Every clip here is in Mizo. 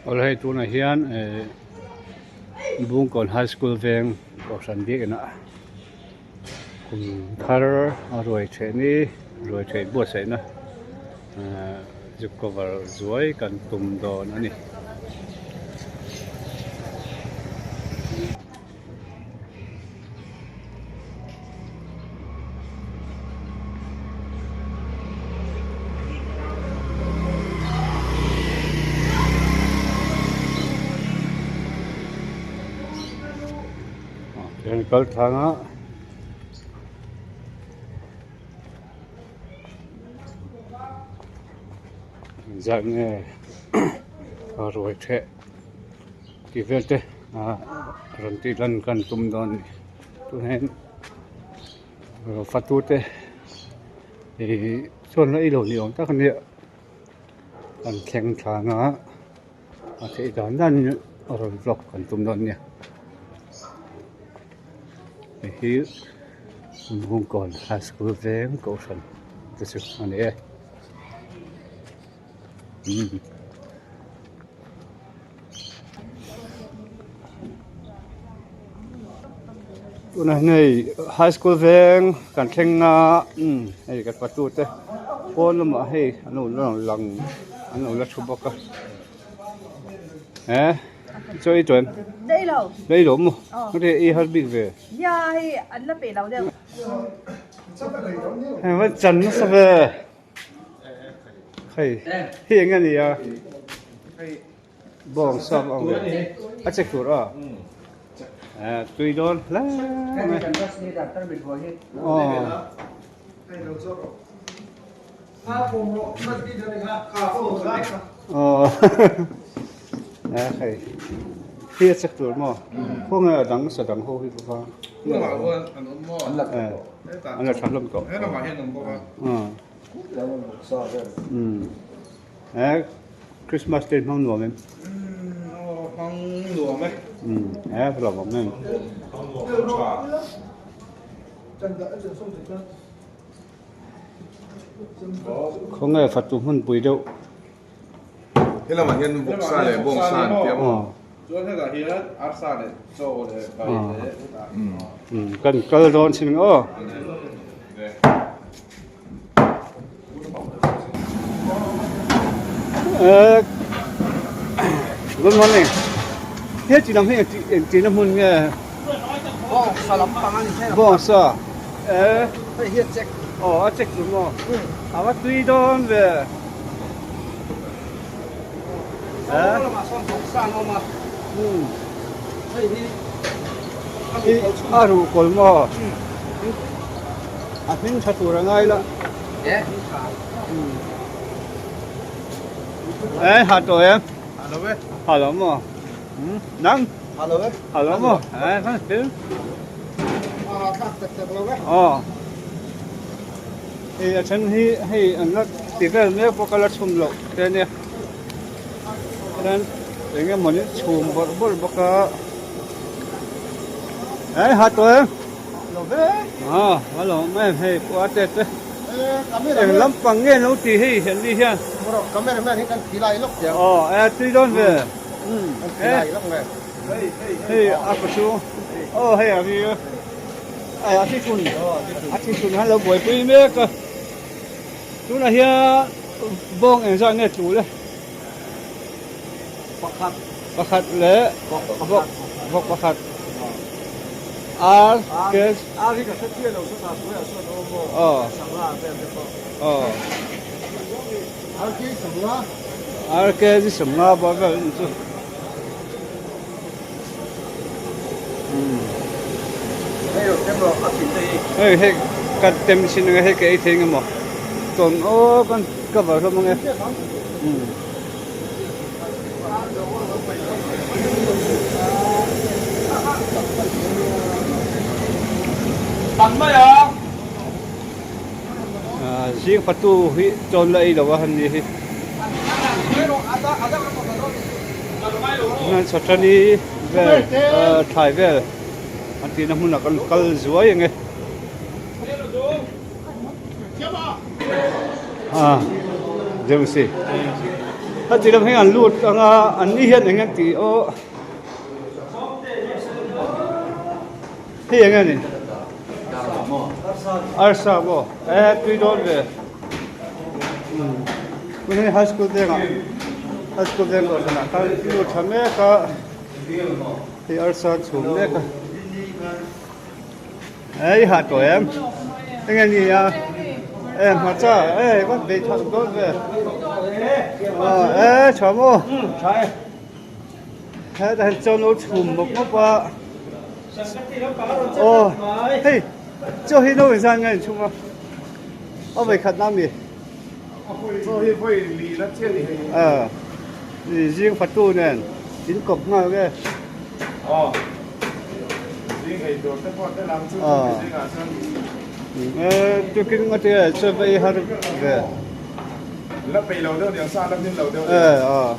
Awle hei tunah hian eh Bungkawn High School veng kohhran biakina kum thar a ruai theh ni ruai theh buatsaihna eh zuk cover zuai kan tum dawn a ni. Hian kal thlang a engzat nge a ruai theh tih vel te ah rawn tih lan kan tum dawn a ni tunah hian fatu te ih chuan la ei lo ni awm tak a nia an thleng thlang a a theih dan dan in rawn vlog kan tum dawn a nia hei hi Bungkawn high school veng kohhran te chu a ni e. Tunah hian hei high school veng kan thleng a umm hei kan patu te pawn lamah hei an lo lang an lo la thu bawk a eh chaw ei tawh em ei lo maw hei ei har bik ve hei va chan nasa ve. Hei hi eng a ni a bawng sap ang ve a che tur a eh tui dawn hle mai aw aw hei hi a che tur maw khawnge a dang sa dang ho hi bawk a an la tha hlawm tawh eh Christmas te hmang nuam em hmang nuam e eh hlawm awm em khawnge fatu hmunpui deuh He lamah hian vawksa leh bawngsa an ti a maw? Chuan hetah hian arsa leh chaw leh bai leh hetah kan kal dawn chin aw. Good morning. He chi lam hi eng chi na hmun nge? Bawngsa lampang a ni thei. Bawngsa. Eh. Hei hi a check. Aw a check chu maw? A va tui dawn ve. Eh. Lamah sawn bawngsa an awm a. Hei hi a ruh kawl maw? A hming tha tur a ngai la. Eh. Eh ha tawh em? Ha lo e. Ha lo maw? Nang? Ha lo e. Ha lo maw? Eh kan fil. A ha thlak tak tak lo e. Aw. Hei a then hi hei an la ti vel mek bawk a la chhum loh te ania chuan eng emawni chhum bawrh bawrh bawk a eh ha tawh em ah a lo awm em hei pawh a tet te eng lampang nge an lo tih hei an ni hian aw eh tui dawn ve hei a pa chu aw hei a ri a. A thithun a thithun han lo buaipui mek a tunah hian bawng engzat nge tul e pakhat pakhat leh vawk vawk pakhat ar ke ar hi ka hre chiah lo saw ta hnuaiah sawn a awm aw sangha vel te pawh aw ar ke sangha ar ke chi sangha bawr vel a ni chu. Hei hei kan tem chin ang e hei ka ei thei ang emaw tawn aw kan cover hlawm ang e zing fatu hi chawn la ei lo a han ni hi. Nan Satani vel thlai vel an tihna hmunah kan kal zuai ang e. Ah, James. Heti lam hi an lut ang a, an ni hian eng an tih aw. Hei eng a ni? Arsa maw? E tui dawn ve. Tun hi high school vengah high school veng dawr danah khan lut tha mek a, hei arsa an chhum mek a. Ei ha tawh em? Enge ni a? E hmarcha e va bei that dawn ve. E tha maw? Tha e. Hetah hian chaw no chhum mawp mawp a. Aw hei chaw hi no inzan nge inchhum a? A vawi khat na mi? Chaw hi vawi li la chiah ni hei. E zing fatu nen in kawp nghal nge? Aw zing ei tur te pawh tel ang chu chumi zingah chuan. E tukin nga tia chaw va ei har ve. La peih lo deuh niang sa la hmin lo deuh. E aw.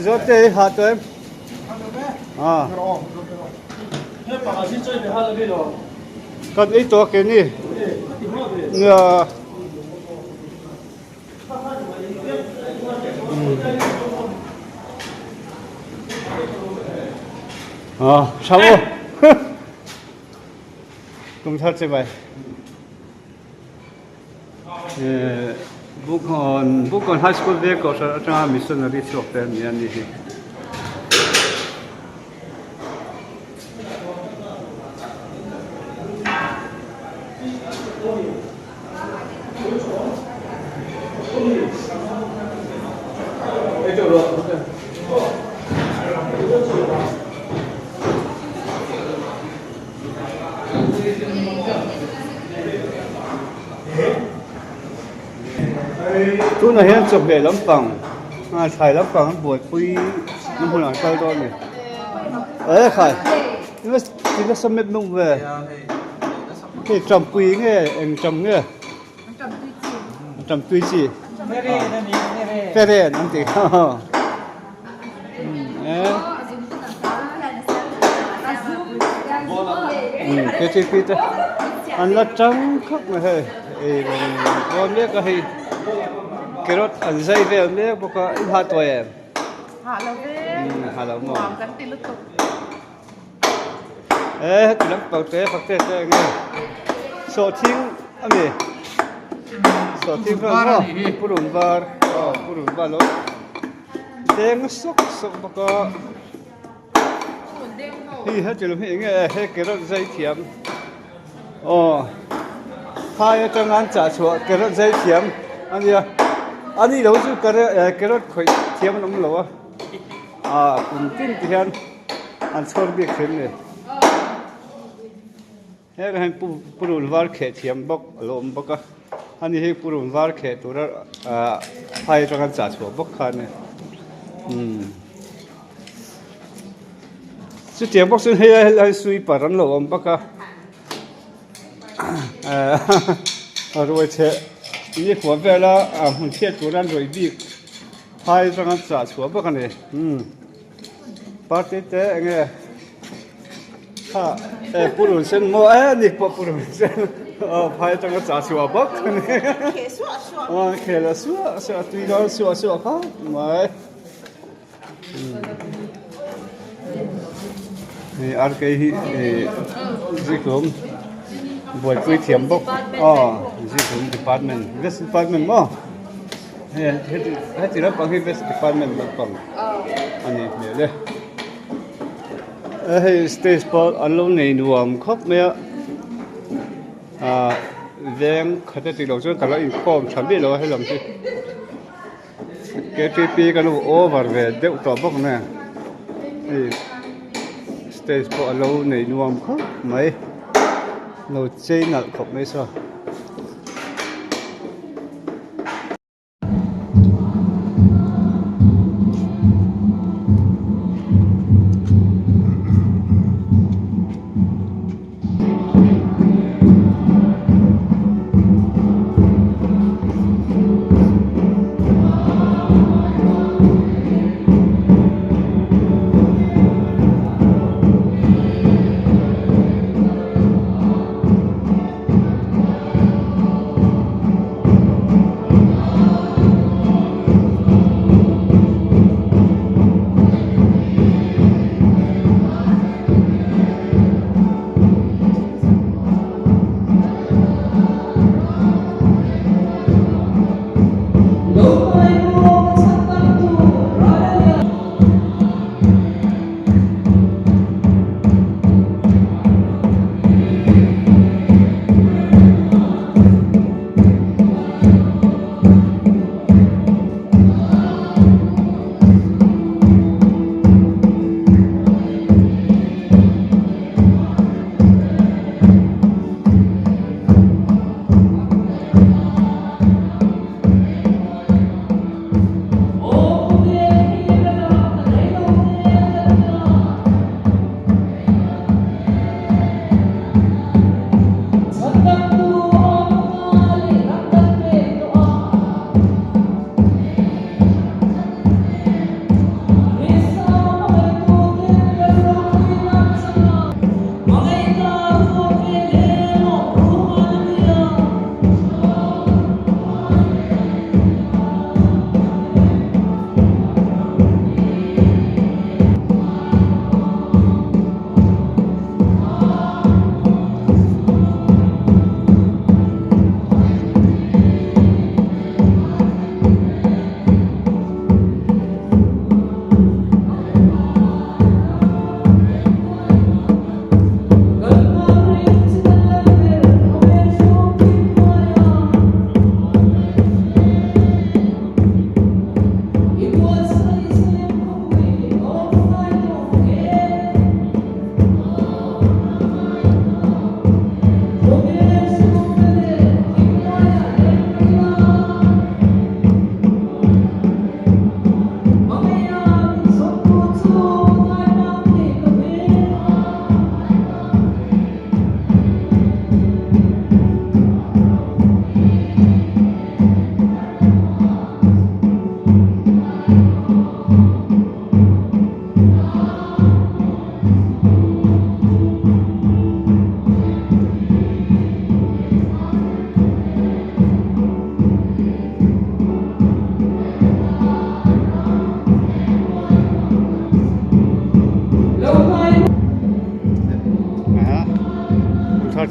Zawte i ha tawh em? Kan ei tawh ke ni. Nia. Ah, sao? Kum thar che bai. Bukhawn Bukhawn High School veng kohhran atanga missionary chhuak te an ni a ni hi. Tunah hian chawhmeh lampang thlai lampang an buaipui na hmunah an kal dawn a ni. E khai ti nasa mep meuh ve hei tampui nge eng tam nge tampui chi feren an tih kha. Ktp te an la tang khawp mai hei ei rawn bawn mek a hei carrot an zai vel mek bawk a in hah tawh em hah lo ve hah lo maw nuam kan ti lutuk e heti lampang te fakte te eng nge sawhthing a ni sawhthing vel maw purun var aw purun var lo Deng sawk sawk bawk a hei heti lam hi enge he carrot zai thiam aw phai atanga an chah chhuah carrot zai thiam a nia a ni lo chu carrot khawih thiam an awm lo a ah kum tin te hian an chhawr bik thin a ni. Heng hian purun var kheh thiam bawk a lo awm bawk a, ani hi purun var kheh tura ahh phai atanga an chah chhuah bawk kha a ni umm chutiang bawk chuan hei helai sweeper an lo awm bawk a ahh ruai chheh nikhua vela hmun chhiat tura an rawih bik phai atanga an chah chhuah bawk a ni umm party te eng nge. Ha e purun sen maw e ni pawh purun sen aw phai atanga chah chhuah bawk a ni aw khel a suah suah tui dawn suah suah khawp mai hei arkei hi zikhlum buaipui thiam bawk aw zikhlum department vest department maw hei heti lampang hi vest department lampang a nih hmel e. Hei stage pawh an lo nei nuam khawp mai a ahh veng khat a tih loh chuan ka lo inkhawm tha miah lo a helam hi ktp ka lo over ve deuh tawh bawk nen hei stage pawh a lo nei nuam khawp mai lo chei nalh khawp mai saw.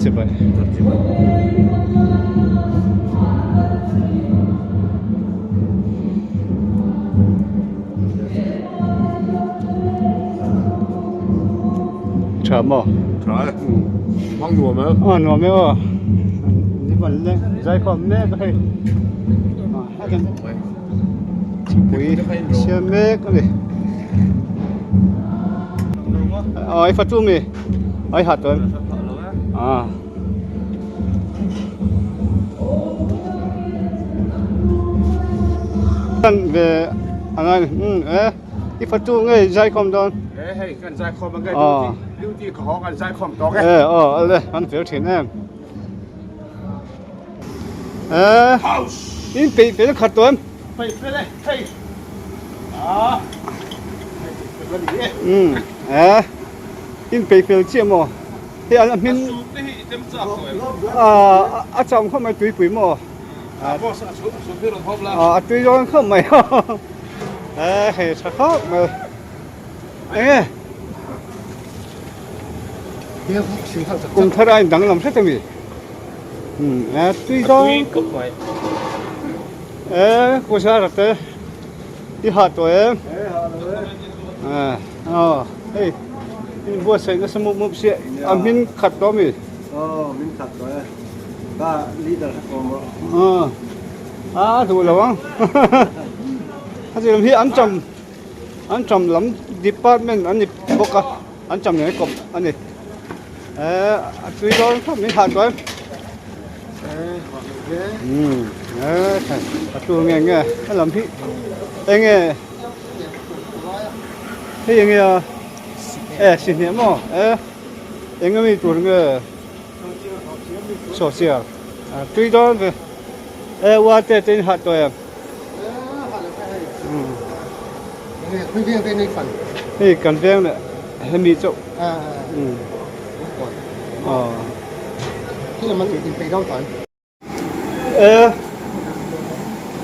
chibai. Tha maw? Tha e. Hmang nuam e. Aw nuam e aw. Ni ban le zai khawm mek a hei. Thingpui siam mek a ni. Aw i fatu mi ai hat em? Ah. Kan ve angai um e i fatu nge zai khawm dawn. E hei kan zai khawm ange duty duty ka haw kan zai khawm tawk e. E aw ale kan fel thin em. E in peih fel khat tawh em? Peih fel e hei ah hei peih fel a ni e. Um e in peih fel chiah maw? Hei an hmin ah a cham khawp mai tuipui maw? Ah a tui dawn khawp mai e hei tha khawp mai eng e kum thar a indang lam hret a mi e tui dawn e kawsara te i hah tawh em aw hei in buatsaih nasa mup mup sia a hmin khat tawh a mi aw hmin khat tawh e ka leader kha kawm rawh a a duh lo ang a zir hi an cham an cham lam department an ni bawk a an cham nen kawp a ni eh a tui dawn khawp min hah tawh em umm eh a tu nge nge a lam hi eng nge hei eng nge a eh sihhnih maw eh eng nge mi tur nge sawhchiar a tui dawn ve eh uate te in hah tawh em hei kan veng leh hemi chauh aw eh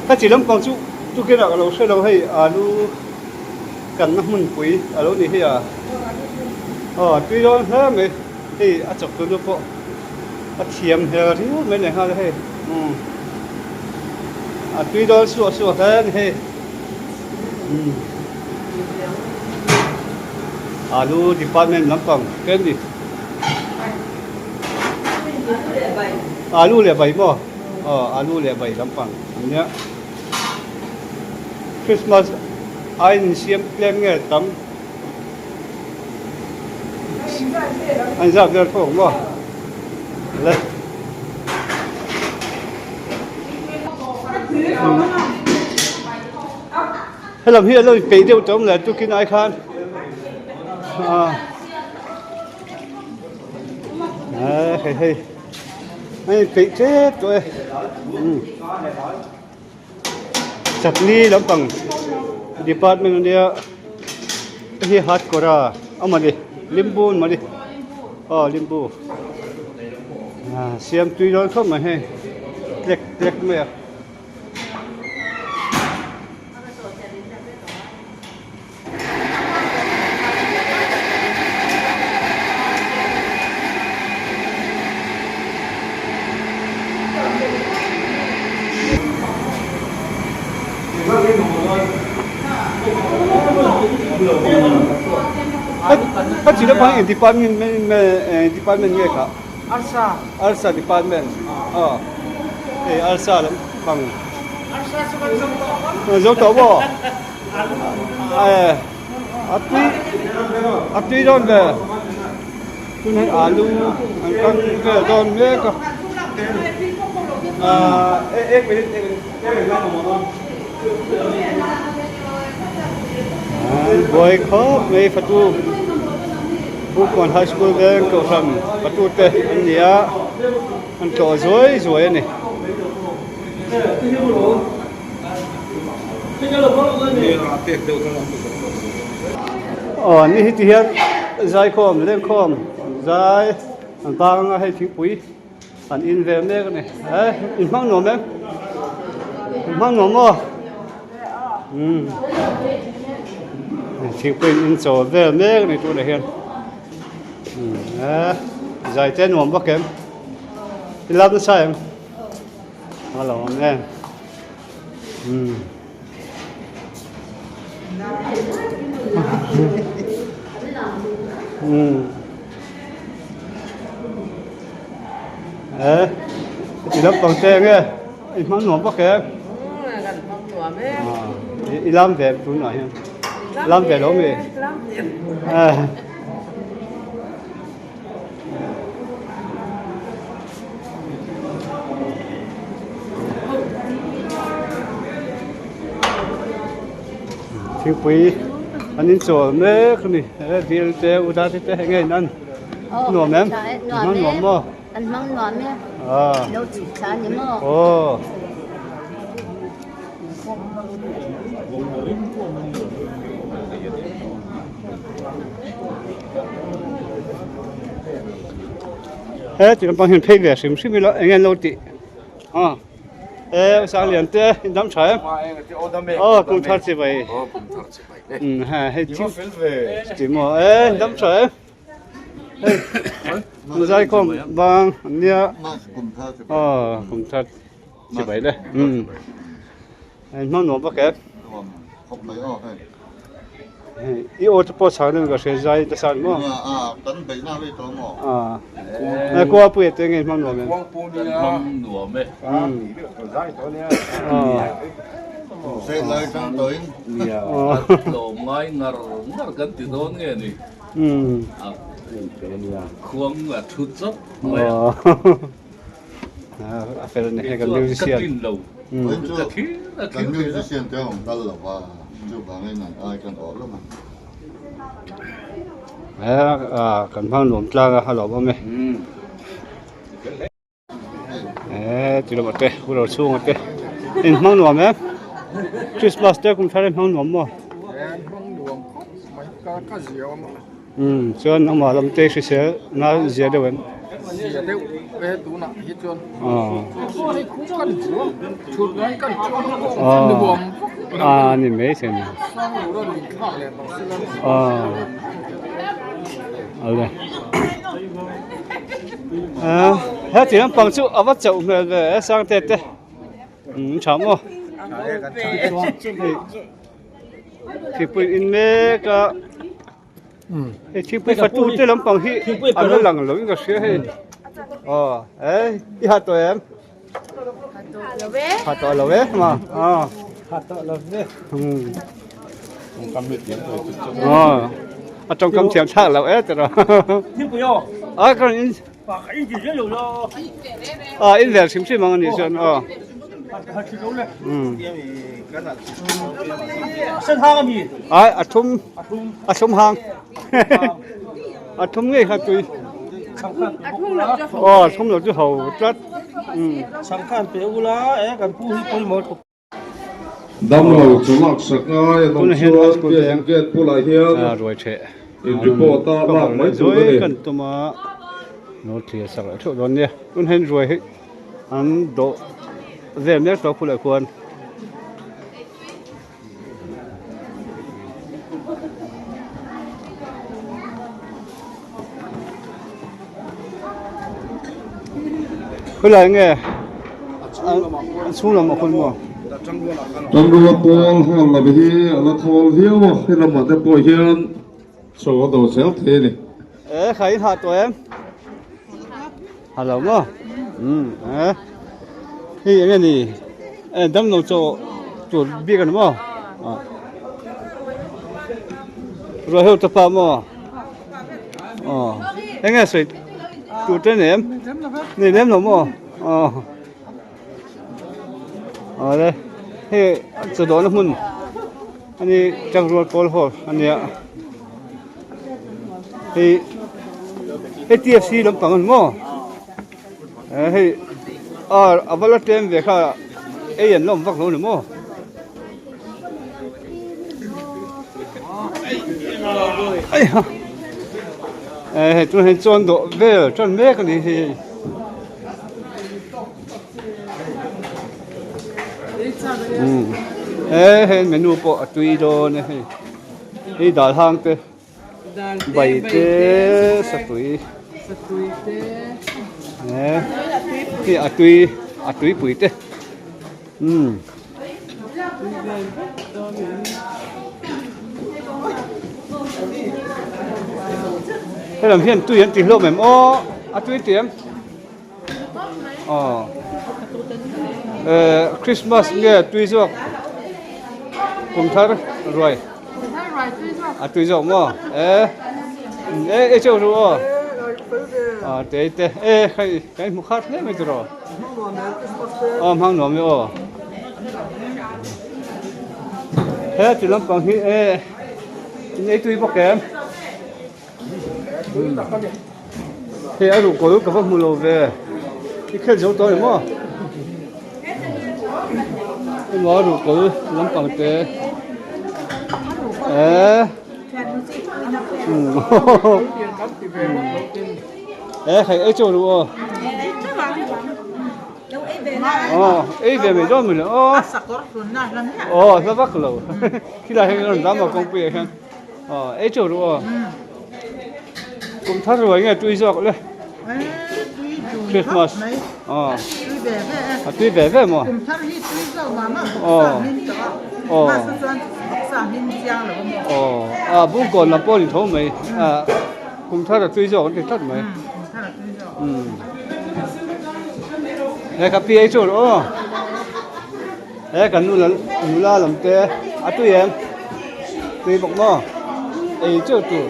ka chi lampang chu tukin ah ka lo hre lo hei alu kanna hmunpui a lo ni hei a aw tui dawn hle mai hei a chawp tunu pawh a thiam hmel riau mai leh nghal a hei umm a tui dawn suah suah hle a ni hei umm alu department lampang te an ni alu leh bai maw aw alu leh bai lampang an nia Christmas a insiam tlem nge tam. An zat vel tho ang maw? Le. Helam hi a lo inpeih deuh tawh awm le tukin ai khan. Ah. Hei hei. A inpeih tep tawh e. Chutney lampang department ania hei hi hatkawra a mawni limbu an mawni aw limbu ah siam tui dawn khawp mai hei tlek tlek mai a. Ka chi lampang eng department department nge kha? Arsa. Arsa department. Aw. Hei arsa lampang. Arsa chu kan zo tawh. Zo tawh maw? A tui a tui dawn ve tun hian alu an kang vel dawn mek a ahh ek minute ek minute ek minute an buai khawp mai fatu Bukkawn High School veng kohhran fatu te an ni a an tlawh zuai zuai a ni. Aw ni hi ti hian zaikhawm lengkhawm zai an bang anga hei thingpui an in ve mek a ni eh in hmang nuam em in hmang nuam maw umm thingpui an in chawl vel mek a ni tunah hian umm eh zai te nuam vak em. I lam nasa em? A lo awm em? Umm. Umm. E, i lampang te nge i hmang nuam bawk em? Kan hmang nuam e. I lam ve tunah hian. Lam ve lo mi? Lam ve. Thingpui an inchawl mek a ni he dil te uda te te enge in an nuam em an hmang nuam maw an hmang nuam e lo chhuk thla a ni maw aw He ti lampang hian phei ve hrim hrim ila eng nge an lo tih a e Sanglian te in dam tha em aw kum thar chi bai um ha hei thil ti maw e in dam tha em hei zai khawm bang an nia aw kum thar chi bai le um Hei hmang nuam vak em? Nuam khawp mai aw hei. Hei i aw te pawh chhang deuh ka hria zai ta san maw? A a kan beihna vei tawh maw? A a kua pui te nge hmang nuam em? Kan hmang nuam e. Zai tawh nia. Sei lai tang tawhin. A tlawm ngai ngar ngar kan ti dawn nge ni? A khuang a thu chawp mai a. A fel ni hei kan musician. Ka tlin lo. Ka thlir a thlir Kan musician te awm kal lo va, chuvangin an ai kan awh lawm a. Kan hmang nuam tlang a, a lawm awm e. E ti lawm ate, hu lo chhung ate. In hmang nuam em? Christmas te kum thar in hmang nuam maw? Hmang nuam khawp mai, ka zia awm a. Umm chuan amah lam te hrisel na zia deuh em? Zia deuh e tunah hi chuan hei khu kan chuang thut lai kan chuang nuam vak lo a ni mai thei ni sang lo rawn in thlak leh bawk sila a ale a he ti lampang chu a va chauh hmel ve e sang te te umm tha maw thingpui in mek a. Hei thingpui fatu te lampang hi an la lang lo in ka hria hei aw eh i ha tawh em ha tawh lo e ma aw ha tawh lo ve aw a tawngkam thiam thlak lo e tiraw thingpui aw a ka in a in vel hrim hrim ang a nih chuan aw Ai a thum a thum hang a thum ngei kha tui aw a thum lo chu ho tlat changkhan pe ula e kan pu hi pawimawh tuk Damlo chu lak sak ngai an awm chuan Biakin gate bulah hian in report a lak mai tur a ni. Kan tum a no thlir sak leh theuh dawn nia tun hian ruai hi an dawh vel mek tawh khuleh khuan. Khawilai nge a chhung lamah khawn maw? Tanrual pawl hall lam hi a la thawl viau a, he lamah te pawh hian chaw a do zel thei a ni. E kha in hah tawh em? Ha lo maw? Umm e hei eng nge ni e damlo chaw tur bik a ni maw? Ruai ho te pah maw? Aw eng nge sawi tur te nei em? Nei lem lo maw? Aw awle hei chaw dawhna hmun a ni tangrual pawl hall a nia hei hei TFC lampang a ni maw hei a va la tlem ve kha ei an la awm vak lo a ni maw. Hei tunah hian chuan dawh vel tan mek a ni hei. Hei menu pawh a tui dawn a hei. Hei dal hang te bai te satui. Khi a tui a tuipui te umm. Helam hian tui an ti hlawm em aw a tui ti em aw eh Christmas nge tui zawk kum thar ruai a tui zawk maw eh eh ei chauh ru aw a te te eh hei kan hmu khat hle mai tiraw aw hmang nuam e aw he ti lampang hi eh in ei tui bawk em hei a ruh kawl ka va hmu lo ve i khel zo tawh em aw emaw a ruh kawl lampang te eh eh hei ei chaw ru aw aw ei ve mai dawn mawle aw aw hla vak lo khilai hian rawn dam a kawngpui ah hian aw ei chaw ru aw kum thar ruai nge tui zawk le Christmas aw a tui ve ve maw aw aw aw a bungkawn lam pawh a ni tho mai a kum thar a tui zawk an ti tlat mai umm he ka pi ei chu aw he kan nu nula lam te a tui em tui bawk maw ei chu tur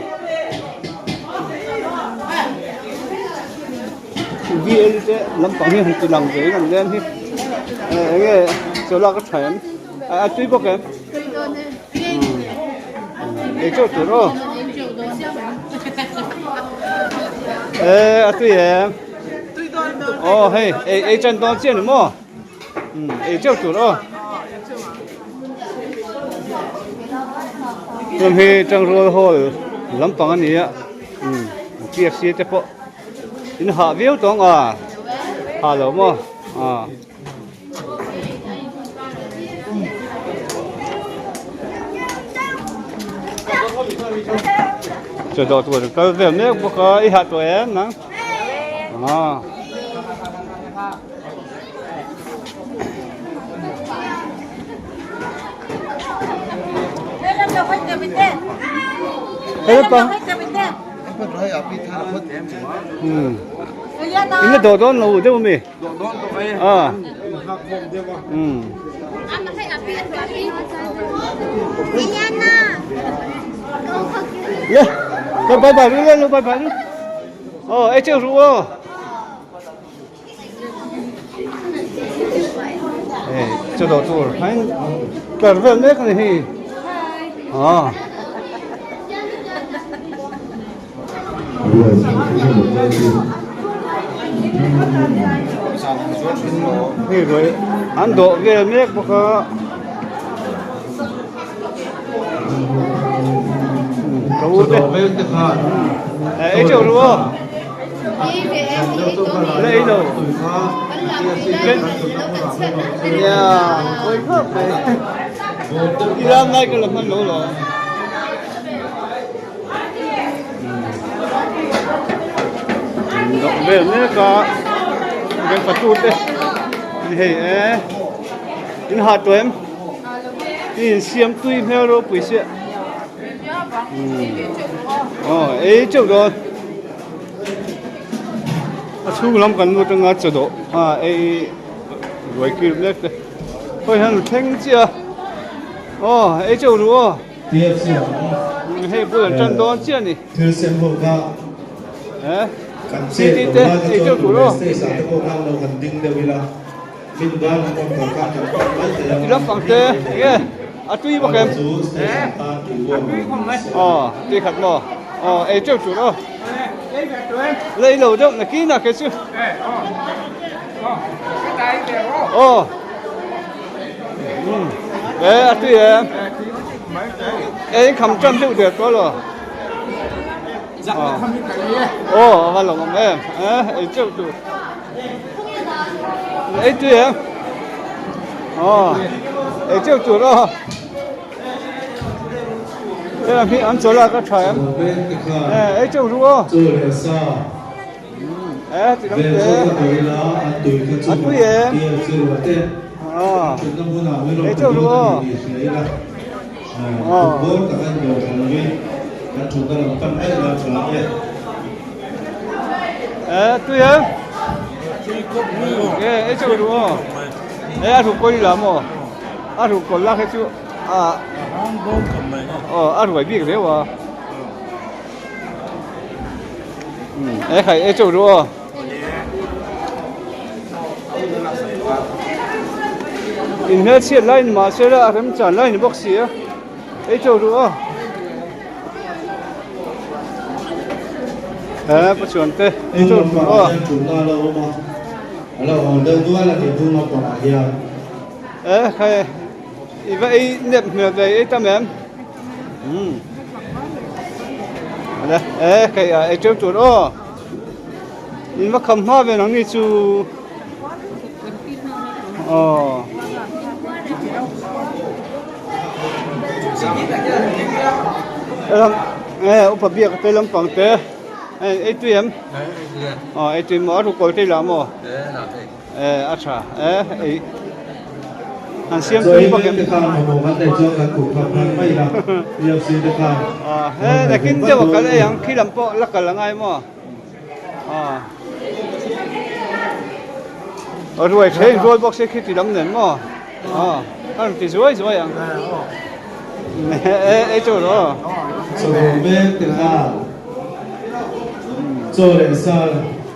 VL te lampang hi han ti lang ve in an leng hi eng nge chaw lak a tha em a tui bawk em ei chu tur aw e a tui em aw hei ei ei chan dawn chiah ni maw ei teuh tur aw heng hi tangrual hall lampang a ni a P F C te pawh in hah viau tawng a hah lo maw ah. Chaw dawh tur kal vel mek bawk a i hah tawh em nang ah. In la dawh dawn lo deuh ami? Ah. Le, lo bye bye lu lo bye bye lu. Oh, ei cheu ru aw. Hei chu dawh tur hain tlar vel mek a ni hei ah. Hei ruai an dawh vel mek bawk a. Ka u te ei cheu ru aw. Lấy đồ Yeah, ôi khóc mày. Đi ra ngay cái lần ăn lỗ rồi. Động về nữa có cái phật tút đấy. Hei e. In hạt tụi em. In siam tui hmel ropui sia. Aw ei teuh dawn a chhung lam kan lut anga chaw dawh a ei ruai kir mek te hawi hian thleng chiah a aw ei teuh ru aw hei bul an tan dawn chiah a ni eh titi te ei teuh tur aw. Ti lampang te enge a tui bawk em aw tui khat maw aw ei teuh tur aw lei lo deuh nakin a kei chu aw e a tui em ei kham tan deuh der tawh lo aw a va lawm awm em ei teuh tur. Ei tui em? Aw, ei teuh tur aw. Hei lam hi an chaw lak a tha em? Ei teuh ru aw. Te a tui em ei chauh ru aw aw tui em ei chauh ru aw e a ru kawi la maw a ru kawl lak hi chu a a ruai bik riau a. E khai e chau ru aw. In hmel chhiat lai ni mahse la a rem chan lai ni bawk si a ei chau ru aw. E pachuan te ei chau ru aw. E khai i va ei nep hmel ve ei tam em. Umm ale e kei a ei teuh tur aw in va kham hma ve nang ni chu aw e upa biak te lampang te ei tui em aw ei tui maw a rukawl te ila maw E a tha e ei an siam tui bawk em he nakin deuh a kal ei ang khi lam pawh la kal angai maw a ruai the in rual bawk se khi ti lam nen maw a rawn ti zuai zuai ang e ei chu rawh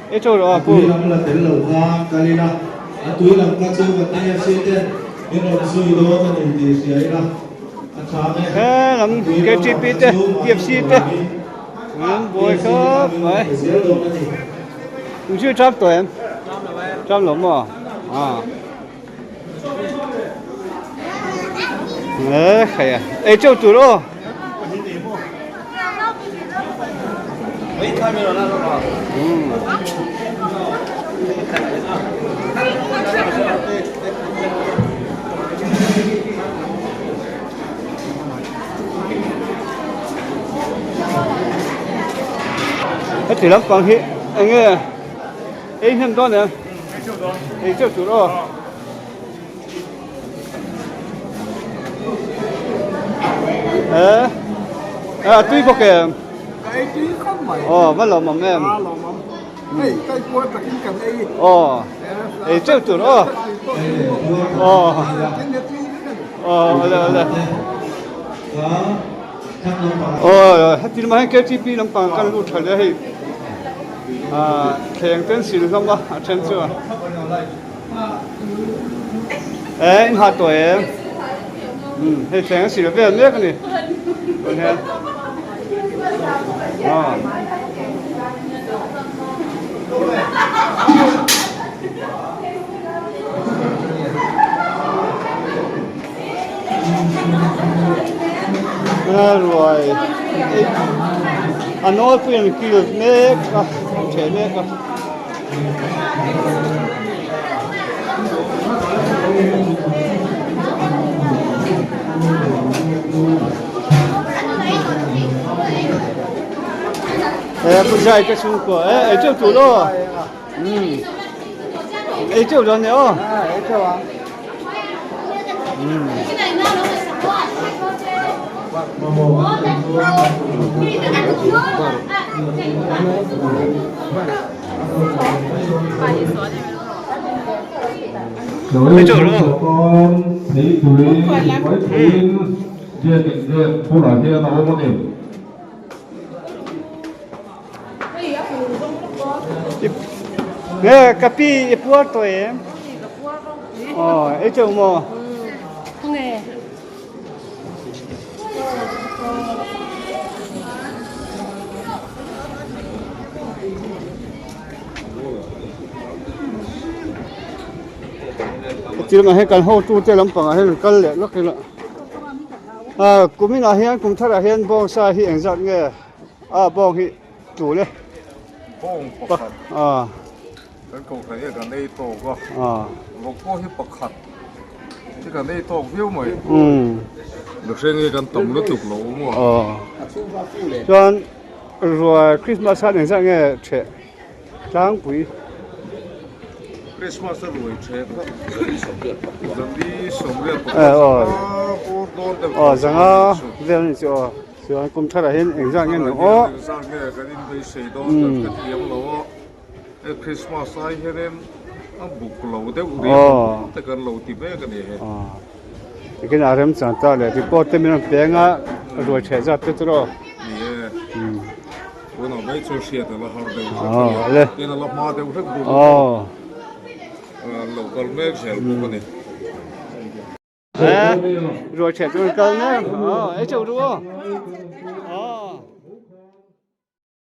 E chaw rawh a pu. A tui lam la tel lo kha kal ila, a tui lam kha chu kan AFC ten min rawn zui dawn a ni tih hria ila a tha ang e. He lam KTP te, TFC te an buai khawp mai. Tung chu tram tawh em? Tram lo maw? A. E khai a. Ei chaw tur aw. Heti lampang hi eng nge ei hnem dawn em? Ei teuh tur aw. Eh, a tui bawk em? Ka ei tui khawp mai. Aw, va lawmawm em? A lawmawm. Hei, kai puar takin kan ei. Aw, ei teuh tur aw. Aw. Aw, ale ale. Aw, heti lamah hian KTP lampang kan lut tha hle hei. Thleng ten sil hlawm a, a then chu a. Eh, in ha tawh em? Um, hei thleng a sil vel mek a ni. Tun hian. Ah. Ruai a nawlpui an kil mek a an ṭheh mek a. He pu zai te chhungkua e ei teuh tur aw umm ei teuh dawn e aw umm. Nge ka pi i puar tawh em? Aw ei teuh maw? Heti lamah hian kan hotute lampangah hian an kal leh lawk ila ah kuminah hian kum tharah hian bawngsa hi engzat nge a bawng hi tul e bawng pakhat ah Kan kohhran hian kan ei tawk a, vawk pawh hi pakhat hi kan ei tawk viau mai. Mihring hi kan tam lutuk lo maw? Chuan ruai Christmas khan engzah nge ṭheh? Tlangpui. Christmas a ruai ṭhe kha Zali 88 Aw zanga vel a ni chu aw chuan kum tharah hian engzah nge ni aw. Engzah nge kan inbeisei dawn kan hrethiam lo a he Christmas ai hianin a buk lo deuh riau te kan lo ti mek a ni he. Tikin a remchang ta leh report te min rawn peng a ruai ṭheh zat te chu rawh. Ni e. Tunah mai chu hriat a la har deuh hlek a ni. Tin a la hma deuh hlek bawk a. An lo kal mek zel bawk a ni. Ruai ṭheh chu an kal mek. Aw ei chauh ru aw.